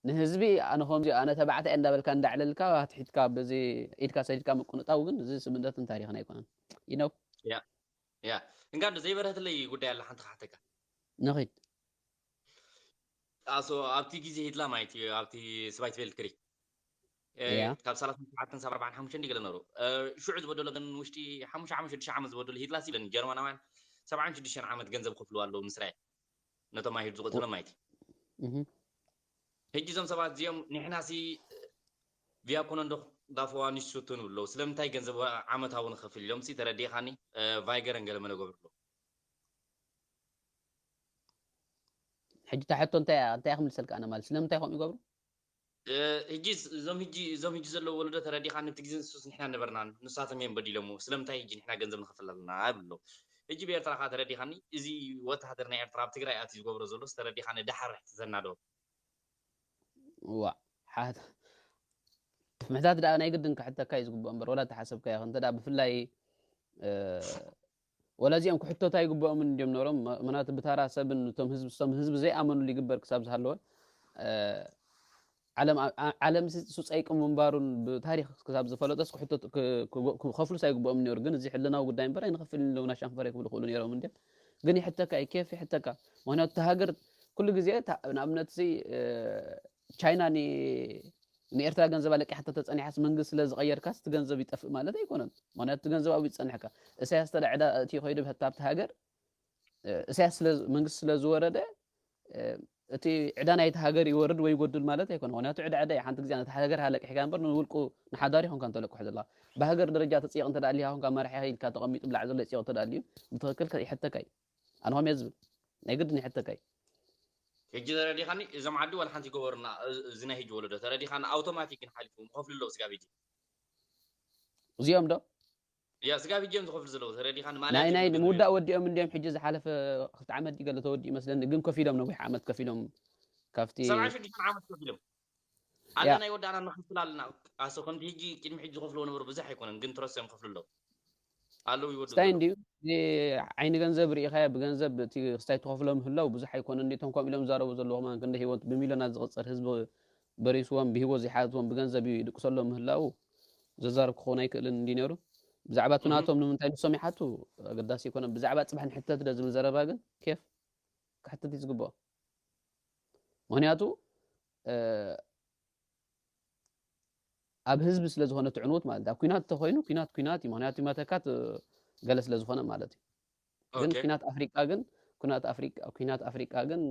ንህዝቢ ኣነ ከምዚ ኣነ ተባዕታይ እንዳበልካ እንዳዕለልካ ኣትሒትካ በዚ ኢድካ ሰዲድካ ምቁንጣው ግን እዚ ስምነትን ታሪኽን ኣይኮነን። You know? ያ ያ እንጋንዶ ዘይበረህትለይ ጉዳይ ኣላ ሓንቲ ክሓተካ። ንኺድ ኣሶ ኣብቲ ግዜ ሂትላ ማለት እዩ ኣብቲ ስባይት ቬልት ክሪክ እ፣ ያ ካብ ሰላሳ ሸውዓተ ሳብ ኣርባዓን ሓሙሽተ እንዲ ገለ ነሩ እ፣ ሽዑ ዝበደሎ ግን ውሽጢ ሓሙሽተ ዓመት ሽዱሽተ ዓመት ዝበደሎ ሂትላ ሲለን ጀርመናውያን ሰብዓን ሽዱሽተን ዓመት ገንዘብ ከፍልዋ ኣለዉ ምስራኤል ነቶም ኣይሁድ ዝቆጽሎም ማለት እዩ። እህ ሕጂ እዞም ሰባት እዚኦም ንሕና ሲ ቪያ ኮነ እንዶ ዳፈዋ ንሽቱ ንብሎ ስለምንታይ ገንዘብ ዓመታዊ ንኸፍል ኢሎም ሲ ተረዲኻኒ እ፣ ቫይገረን ገለ መለ ገብርሎ ሕጂ ታሕቶ እንታይ እንታይ ክምልሰልካ ኣነ ማለት ስለምንታይ ከምኡ ይገብሩ? እ፣ ሕጂ እዞም ሕጂ እዞም ሕጂ ዘለዉ ወለዶ ተረዲኻ ነቲ ግዜ ንሱስ ንሕና ነበርናን ንሳቶም እዮም በዲሎሞ ስለምንታይ ሕጂ ንሕና ገንዘብ ንኸፍል ኣለና ይብሎ። ሕጂ ብኤርትራ ከዓ ተረዲኻኒ እዚ ወተሃደር ናይ ኤርትራ ኣብ ትግራይ ኣትዩ ዝገብሮ ዘሎስ ተረዲኻኒ ዳሓር ሕትተና ዶ ዋ ሓት ምሕታት ደኣ ናይ ግድን ክሕተካ እዩ ዝግብኦ እምበር ወላ ተሓሰብካ ይኹን እንተ ደኣ ብፍላይ እ፣ ወላ እዚኦም ክሕተቱ ኣይግብኦምን እንዲዮም ነሮም ም- ምክንያቱ ብታራ ሰብን እቶም ህዝቢ እቶም ህዝቢ ዘይኣመኑሉ ይግበር ክሳብ ዝሃለወ እ፣ ዓለም ዓ- ዓለም ሲ- እሱ ጸይቂ ምንባሩን ብታሪክ ክሳብ ዝፈለጠስ ክሕተቱ- ክ- ክጎ- ክኸፍሉስ ኣይግብኦምን ነሩ ግን እዚ ሕልናዊ ጉዳይ እምበር ኣይንኸፍልን ኢሎም ናሻንፈረ ክብሉ ክእሉ ነሮም እንዲዮም ግን ይሕተካ እዩ ኬፍ ይሕተካ ምክንያቱ እቲ ሃገር ኩሉ ግዜ እታ- ንኣብነት ሲ እ፣ ቻይና ን ንኤርትራ ገንዘብ ኣለቂሓቶ ተጸኒሓስ መንግስቲ ስለ ዝቐየርካስ እቲ ገንዘብ ይጠፍእ ማለት ኣይኮነን። ምክንያቱ እቲ ገንዘብ ኣብኡ ይጸንሕካ። እሳያስ ተዳ ዕዳ እቲ ኮይዱ ኣብቲ ሃገር እ፣ እሳያስ ስለ መንግስቲ ስለ ዝወረደ እ፣ እቲ ዕዳ ናይቲ ሃገር ይወርድ ወይ ይጎድል ማለት ኣይኮነ። ምክንያቱ ዕዳ ዕዳ እዩ። ሓንቲ ግዜ ነቲ ሃገር ኣለቂሕካ እምበር ንውልቁ ንሓዳር ይኮንካ እንተለቅሑ ዘለካ። ብሃገር ደረጃ ተጽየቕ እንተ ደኣ ኣሊካ ኮንካ መራሒ ኢልካ ተቐሚጡ ብላዕ ዘሎ ይጽየቕ እንተ ደኣ ኣልዩ ብትኽክል ከ- ይሕተካ እዩ። ኣነ ከምየ ዝብል ናይ ግድን ይሕተካ እዩ። ሕጂ ተረዲኻኒ እዞም ዓዲ ዋላ ሓንቲ ይገበሩና እዚ ናይ ሕጂ ወለዶ ተረዲኻኒ ኣውቶማቲክ ግን ሓሊፉ ምኸፍሉ ኣለዉ ስጋብ ሕጂ እዚኦም ዶ ያ ስጋብ ሕጂ እዮም ዝኸፍሉ ዘለዉ ተረዲኻኒ ናይ ናይ ምውዳእ ወዲኦም እንዲኦም ሕጂ ዝሓለፈ ክልተ ዓመት ድዩ ገለ ተወዲኡ መስለኒ ግን ከፊሎም ነዊሕ ዓመት ከፊሎም ካብቲ ሰብዓ ሽዱሽተ ዓመት ከፊሎም ኣለ ናይ ወዳእና ንኸፍል ኣለና ኣሶ ከምቲ ሕጂ ቅድሚ ሕጂ ዝኸፍልዎ ነበሩ ብዙሕ ኣይኮነን ግን ትረሶ እዮም ከፍሉ ኣለዉ ኣለዉ ይወዱ ስታይ እንዲዩ እዚ ዓይኒ ገንዘብ ርኢኻዮ ብገንዘብ እቲ ክስታይ ትኸፍሎ ምህላው ብዙሕ ኣይኮነ እንዲ እቶም ከምኡ ኢሎም ዝዛረቡ ዘለዉ ከማን ክንደ ህይወት ብሚልዮናት ዝቕፀር ህዝቢ በሪስዎም ብህይወት ዘይሓትዎም ብገንዘብ እዩ ይድቅሰሎም ምህላው ዘዛረብ ክኸውን ኣይክእልን እንዲ ነሩ ብዛዕባ እቲ ናቶም ንምንታይ ንሶም ይሓቱ ኣገዳሲ ኣይኮነ ብዛዕባ ፅባሕ ንሕተት ደ ዝብል ዘረባ ግን ኬፍ ክሕተት እዩ ዝግብኦ ምክንያቱ ኣብ ህዝቢ ስለ ዝኾነ ትዕንውት ማለት ኣብ ኩናት ተኮይኑ ኩናት ኩናት እዩ ምክንያቱ መተካት ገለ ስለ ዝኾነ ማለት እዩ ግን ኩናት ኣፍሪቃ ግን ኩናት ኣፍሪቃ ኩናት ኣፍሪቃ ግን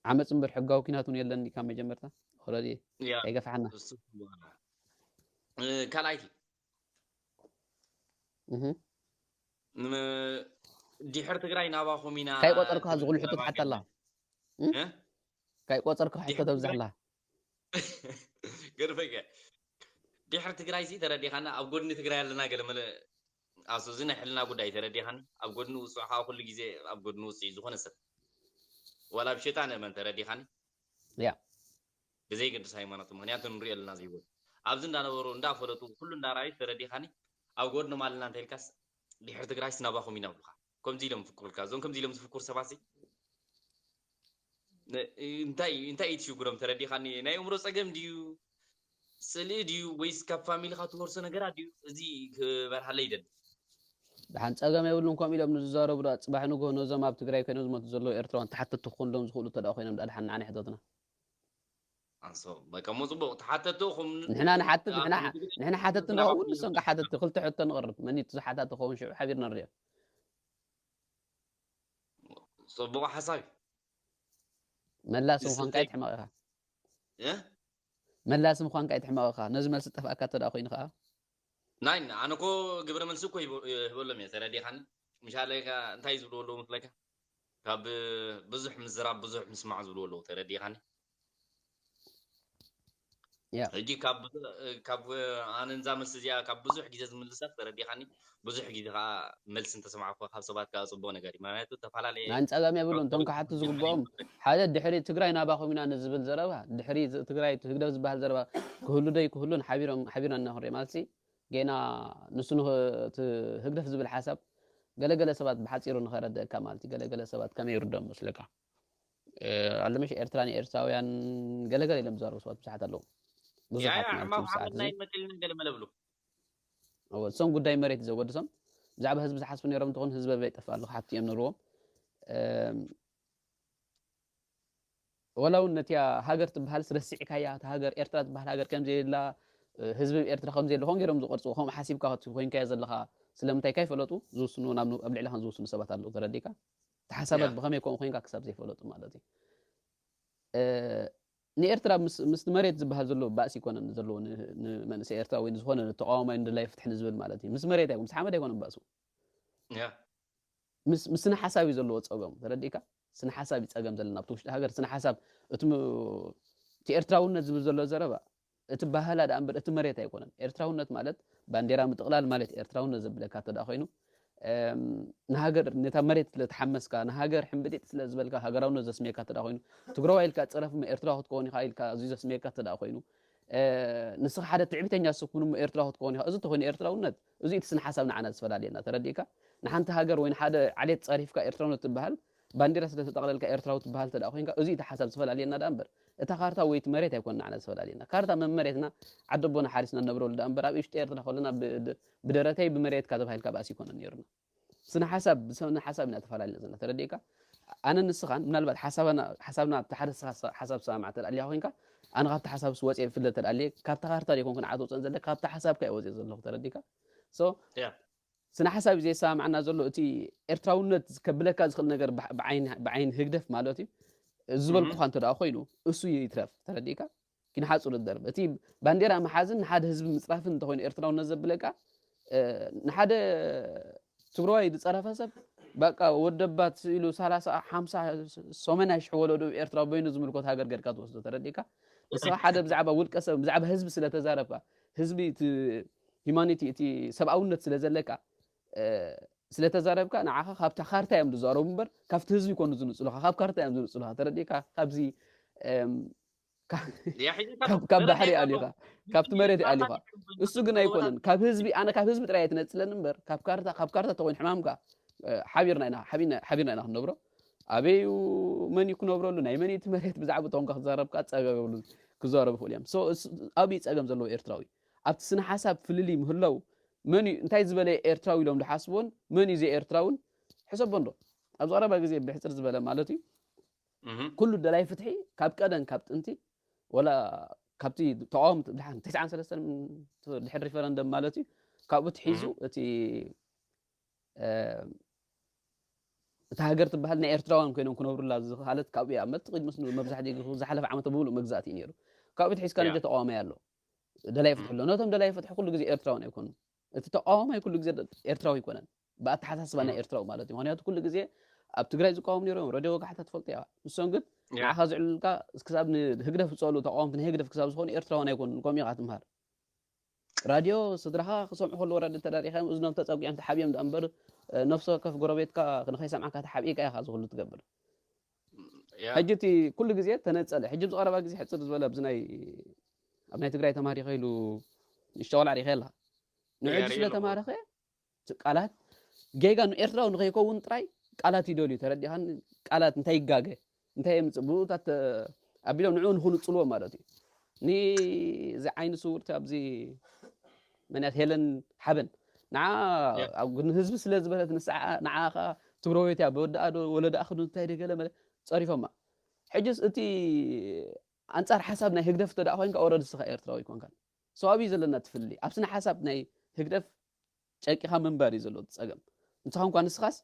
ዓመፅ እምበር ሕጋዊ ኩናት እውን የለን ካብ መጀመርታ ኦረዲ ኣይገፋሓና ካልኣይቲ ድሕር ትግራይ ናባኹም ኢና ካይ ቆፀርካ ዝኩሉ ሕቶ ትሓተላ ካይ ቆፀርካ ሕቶ ተብዛሕላ ገርፈኛ ድሕሪ ትግራይ ሲ ተረዲኻና ኣብ ጎድኒ ትግራይ ኣለና ገለ መለ ኣሱ እዚ ናይ ሕልና ጉዳይ ተረዲኻኒ ኣብ ጎድኒ ውፅዕ ከዓ ኩሉ ግዜ ኣብ ጎድኒ ውፅዕ ዝኾነ ሰብ ዋላ ብሸጣን እመን ተረዲኻኒ ያ ብዘይገድስ ሃይማኖት ምክንያቱ ንሪኦ ኣለና ዘይወት ኣብዚ እንዳነበሩ እንዳፈለጡ ኩሉ እንዳራዩ ተረዲኻኒ ኣብ ጎድኖም ኣለና እንተልካስ ድሕሪ ትግራይ ስናባኹም ይነብሩኻ ከምዚ ኢሎም ፍኩርልካ እዞም ከምዚ ኢሎም ዝፍኩር ሰባት እንታይ እንታይ እዩ ሽግሮም ተረዲኻኒ ናይ እምሮ ፀገም ድዩ ስልኢ ድዩ ወይስ ካብ ፋሚሊኻ ትወርሶ ነገራት ድዩ እዚ ክበርሃለይ ይደሊ ድሓን ፀገም የብሉን ከምኡ ኢሎም ንዝዛረቡ ዳ ፅባሕ ንግሆ ነዞም ኣብ ትግራይ ኮይኖም ዝመቱ ዘለዉ ኤርትራውያን ተሓተቲ ክኾንሎም ዝኽእሉ ተዳ ኮይኖም ዳ ድሓን ንዓና ሕተትና ኣንሶ በቃ እሞ ፅቡቅ ተሓተቲ ኹም ንሕና ንሓትት ንሕና ሓተቲ ንኸውን ንሶም ከዓ ሓተቲ ክልተ ሕቶ ንቕርብ መኒቱ ዝሓታቲ ክኸውን ሽዑ ሓቢርና ንሪኦ ፅቡቅ ሓሳብ እዩ መላሲ ምዃንካ ይትሕመቕ ኢኻ መላሲ ምዃንካ ይትሕመቕ ኢኻ ነዚ መልሲ ጠፍኣካ ተዳ ኮይኑ ከዓ ናይ ኣነ ኮ ግብረ መልሲ እኮ ይህበሎም እየ ተረዲኻኒ ምሻለ እንታይ ዝብልዎ ኣለዉ መስለካ ካብ ብዙሕ ምዝራብ ብዙሕ ምስማዕ ዝብልዎ ኣለዉ ተረዲኻኒ ሕጂ ካብ ኣነ እዛ መልሲ እዚኣ ካብ ብዙሕ ግዜ ዝምልሳ ተረዲኻኒ ብዙሕ ግዜ ከዓ መልሲ እንተሰማዕኩ ካብ ሰባት ከዓ ፅቡቅ ነገር እዩ ምክንያቱ ተፈላለየ ናይ ፀገም የብሉን እቶም ክሓቱ ዝግብኦም ሓደ ድሕሪ ትግራይ ናባኹም ኢና ንዝብል ዘረባ ድሕሪ ትግራይ ህግደፍ ዝበሃል ዘረባ ክህሉ ዶ ይክህሉን ሓቢሮም ሓቢርና እናክንሪኦ ማለት ጌና ንሱ ህግደፍ ዝብል ሓሳብ ገለገለ ሰባት ብሓፂሩ ንኸረድእካ ማለት እዩ ገለገለ ሰባት ከመይ ይርዶም መስለካ ኣለመሽ ኤርትራ ንኤርትራውያን ገለገለ ኢሎም ዝዛረቡ ሰባት ብዙሓት ኣለዉ። ብዙሓት ማለት እዩ። ሰዓት ናይ መቀልና ገለ መለብሉ እወ፣ እሶም ጉዳይ መሬት ዘወድሶም ብዛዕባ ህዝቢ ዝሓስቡ ነይሮም እንተኾኑ ህዝቢ በይ ጠፋ ኣለኹ ሓብቲ እዮም ነርዎም። ወላ እውን ነቲያ ሃገር ትበሃል ስረሲዕካያ፣ እታ ሃገር ኤርትራ ትበሃል ሃገር ከም ዘየላ፣ ህዝቢ ኤርትራ ከም ዘየለ ኾን ገይሮም ዝቆርጽዎ። ከምኡ ሓሲብካ ኮንካዮ ዘለኻ ስለምንታይ ካይፈለጡ ዝውስኑ፣ ናብ ኣብ ልዕሊ ኻን ዝውስኑ ሰባት ኣለዉ። ተረዲካ? እቲ ሓሳባት ብኸመይ ከምኡ ኮይንካ ክሳብ ዘይፈለጡ ማለት እዩ። ንኤርትራ ምስ መሬት ዝበሃል ዘሎ ባእሲ ይኮነን ዘለዎ ንመንእሰይ ኤርትራ ወይ ዝኾነ ተቃዋማይ ንድላይ ፍትሒ ንዝብል ማለት እዩ። ምስ መሬት ኣይኮን ምስ ሓመድ ኣይኮነን ባእሱ። ምስ ስነ ሓሳብ እዩ ዘለዎ ጸገም። ተረዲእካ? ስነ ሓሳብ እዩ ጸገም ዘለና ኣብቲ ውሽጢ ሃገር ስነ ሓሳብ እቲ ኤርትራውነት ዝብል ዘሎ ዘረባ እቲ ባህላ ደኣ እምበር እቲ መሬት ኣይኮነን። ኤርትራውነት ማለት ባንዴራ ምጥቕላል ማለት ኤርትራውነት ዘብለካ እንተ ደኣ ኮይኑ ንሃገር ነታ መሬት ስለ ተሓመስካ ንሃገር ሕምብጢጥ ስለ ዝበልካ ሃገራውነት ዘስምየካ እንተ ደኣ ኮይኑ ትግራዋይ ኢልካ ጽረፍ እሞ ኤርትራዊ ክትከውን ኢኻ ኢልካ ኣዝዩ ዘስምየካ እንተ ደኣ ኮይኑ ንስኻ ሓደ ትዕቢተኛ ስኩን እሞ ኤርትራዊ ክትከውን ኢኻ። እዚ እንተኾይኑ ኤርትራውነት እዚ እቲ ስነ ሓሳብ ንዓና ዝፈላልየና ተረዲእካ? ንሓንቲ ሃገር ወይ ንሓደ ዓሌት ጸሪፍካ ኤርትራውነት ትበሃል ባንዴራ ስለ ተጠቕለልካ ኤርትራዊ ትበሃል እንተ ደኣ ኮይንካ እዚ እቲ ሓሳብ ዝፈላልየና ደኣ እምበር እታ ካርታ ወይ እቲ መሬት ኣይኮን ንዓና ዝፈላልየና። ካርታ መመሬትና ዓዲ ኣቦና ሓሪስና ንነብረሉ ደኣ እምበር ኣብ ውሽጢ ኤርትራ ከለና ብደረተይ ብመሬትካ ተባሂልካ ባእሲ ኣይኮነን ነይሩና። ስነ ሓሳብ ብስነ ሓሳብ ኢና ተፈላለና ዘለና ተረዲእካ? ኣነ ንስኻን ምናልባት ሓሳብና ኣብቲ ሓደ ሓሳብ ሰማማዕ ተዳልያ ኮይንካ ኣነ ካብቲ ሓሳብ ወፅየ ብፍለ ተዳልየ ካብታ ካርታ ዘይኮንኩ ንዓት ወፅን ዘለ ካብታ ሓሳብካ እየ ወፅየ ዘለኹ ተረዲእካ? ሶ ስነ ሓሳብ እዩ ዘየሰማምዓና ዘሎ እቲ ኤርትራውነት ከብለካ ዝኽእል ነገር ብዓይኒ ህግደፍ ማለት እዩ ዝበልኩኻ እንተ ደኣ ኮይኑ እሱ ይትረፍ ተረዲእካ? ኪንሓጹር ዝደርብ እቲ ባንዴራ መሓዝን ንሓደ ህዝቢ ምጽራፍን እንተኾይኑ ኤርትራውነት ዘብለካ ንሓደ ትግራዋይ ዝጸረፈ ሰብ በቃ ወደባት ኢሉ ሰላሳ ሓምሳ ሰመና ሽሕ ወለዶ ኤርትራ በይኑ ዝምልኮት ሃገር ገርካ ትወስዶ ተረዲእካ? ንስኻ ሓደ ብዛዕባ ውልቀ ሰብ ብዛዕባ ህዝቢ ስለ ተዛረብካ ህዝቢ እቲ ሂማኒቲ እቲ ሰብኣውነት ስለ ዘለካ ስለ ተዛረብካ ንዓኻ ካብታ ካርታ እዮም ዝዛረቡ እምበር ካብቲ ህዝቢ ይኮኑ ዝንጽሉኻ ካብ ካርታ እዮም ዝንጽሉኻ ተረዲእካ? ካብዚ ካብ ባሕሪ ኣሊኻ ካብቲ መሬት ኣሊኻ እሱ ግን ኣይኮነን ካብ ህዝቢ ኣነ ካብ ህዝቢ ጥራይ ኣይትነጽለን እምበር ካብ ካርታ ካብ ካርታ ተኮይን ሕማምካ ሓቢርና ኢና ሓቢርና ኢና ክንነብሮ ኣበይ እዩ መን እዩ ክነብረሉ ናይ መን እቲ መሬት ብዛዕባ ተኮንካ ክዛረብካ ጸገብ የብሉ ክዛረቡ ይኽእሉ እዮም ኣብይ ጸገም ዘለዎ ኤርትራዊ ኣብቲ ስነ ሓሳብ ፍልልይ ምህላው መን እዩ እንታይ ዝበለ ኤርትራዊ ኢሎም ዝሓስቦን መን እዩ ዘይ ኤርትራውን ሕሰቦ እንዶ ኣብዚ ቀረባ ግዜ ብሕፅር ዝበለ ማለት እዩ ኩሉ ደላይ ፍትሒ ካብ ቀደም ካብ ጥንቲ ወላ ካብቲ ተቃወምቲ ድሓን ትስዓን ሰለስተን ድሕሪ ሪፈረንደም ማለት እዩ ካብኡ ትሒዙ እቲ እታ ሃገር ትበሃል ናይ ኤርትራውያን ኮይኖም ክነብሩላ ዝኽኣለት ካብኡ እያ መብዛሕትኡ ዝሓለፈ ዓመት ብምሉእ መግዛእቲ እዩ ነይሩ ካብኡ ትሒዝካ ንጀ ተቃዋማይ ኣሎ ደላይ ፍትሒ ኣሎ ነቶም ደላይ ፍትሒ ኩሉ ግዜ ኤርትራውያን ኣይኮኑን እቲ ተቃዋማይ ኩሉ ግዜ ኤርትራዊ ኣይኮነን ብኣተሓሳስባ ናይ ኤርትራዊ ማለት እዩ ምክንያቱ ኩሉ ግዜ ኣብ ትግራይ ዝቃወሙ ነይሮም ረድዮ ወጋሕታ ትፈልጦ እያ ንሶም ግን ንዓኻ ዝዕልልካ ክሳብ ንህግደፍ ዝፀሉ ተቃወምቲ ንህግደፍ ክሳብ ዝኾኑ ኤርትራውያን ኣይኮኑን ከምኡ ኢኻ ትምሃር ራድዮ ስድራኻ ክሰምዑ ከለዉ ራድዮ ተዳሪኻ እዮም እዝኖም ተፀጊዖም ተሓቢኦም ደኣ እምበር ነፍሲ ወከፍ ጎረቤትካ ንኸይሰምዓካ ተሓቢእካ ኢኻ ዝኽሉ ትገብር ሕጂ እቲ ኩሉ ግዜ ተነፀለ ሕጂ ዝቐረባ ግዜ ሕፅር ዝበለ ኣብዚ ናይ ኣብ ናይ ትግራይ ተማሪ ከይሉ ንሽተ ቆልዓ ሪኸ ኣለኻ ንሕጂ ስለ ተማረኸ ቃላት ጌጋ ንኤርትራዊ ንኸይከውን ጥራይ ቃላት ይደልዩ ተረዲኻን ቃላት እንታይ ይጋገ እንታይ የምፅእ ብኡታት ኣቢሎም ንዕኡ ንኽንፅልዎ ማለት እዩ ንዚ ዓይኒ ስውርቲ ኣብዚ መንያት ሄለን ሓበን ንዓ ንህዝቢ ስለ ዝበለት ንስዓ ንዓ ከዓ ትግረወይት እያ ብወዳኣ ዶ ወለዳኣ ክዱ እንታይ ደገለ መለ ፀሪፎማ ሕጅስ እቲ ኣንጻር ሓሳብ ናይ ህግደፍ ተደኣ ኮይንካ ኦረዲ ስኻ ኤርትራዊ ይኮንካን ሰዋብ እዩ ዘለና ትፍሊ ኣብ ስነ ሓሳብ ናይ ህግደፍ ጨቂኻ ምንባር እዩ ዘሎ ጸገም እንተኾንኳ ንስኻስ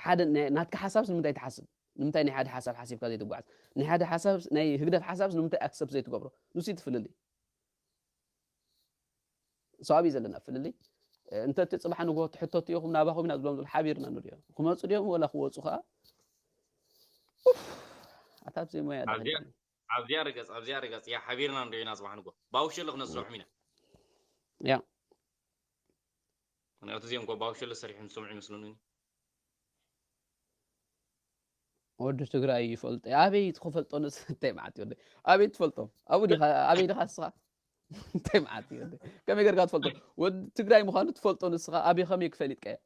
ሓደ ናትካ ሓሳብስ ንምንታይ ትሓስብ ንምንታይ ናይ ሓደ ሓሳብ ሓሲብካ ዘይትጓዓዝ ናይ ሓደ ሓሳብ ናይ ህግደፍ ሓሳብስ ንምንታይ ኣክሰፕት ዘይትገብሮ ንሱ ትፍልልይ ሰዋብ እዩ ዘለና ፍልልይ እንተ እቲ ጽባሕ ንግሆ ትሕተቱ ኢኹም ናባኹም ኢና ዝብሎም ዘሎ ሓቢርና ንሪኦ ክመፁ ድዮም ወላ ክወፁ ከዓ ኣታት ዘይሞያ ኣብዚኣ ርገጽ ኣብዚኣ ርገጽ እያ ሓቢርና ንሪኦ ኢና ጽባሕ ንግሆ ባውሸለ ክነስርሖም ኢና ያ ምክንያቱ እዚኦም እኮ ባውሸለ ሰሪሖም ዝሰምዑ ይመስሉኒ ወዲ ትግራይ ይፈልጦ ኣበይ ትፈልጦ ንስ እንታይ ማለት ወዲ ኣበይ ትፈልጦ ኣብኡ ዲኻ ኣበይ ዲኻ እስኻ እንታይ ማለት እዩ ከመይ ገርካ ትፈልጦ ወዲ ትግራይ ምዃኑ ትፈልጦ ንስኻ ኣበይ ከመይ ክፈሊጥካዮ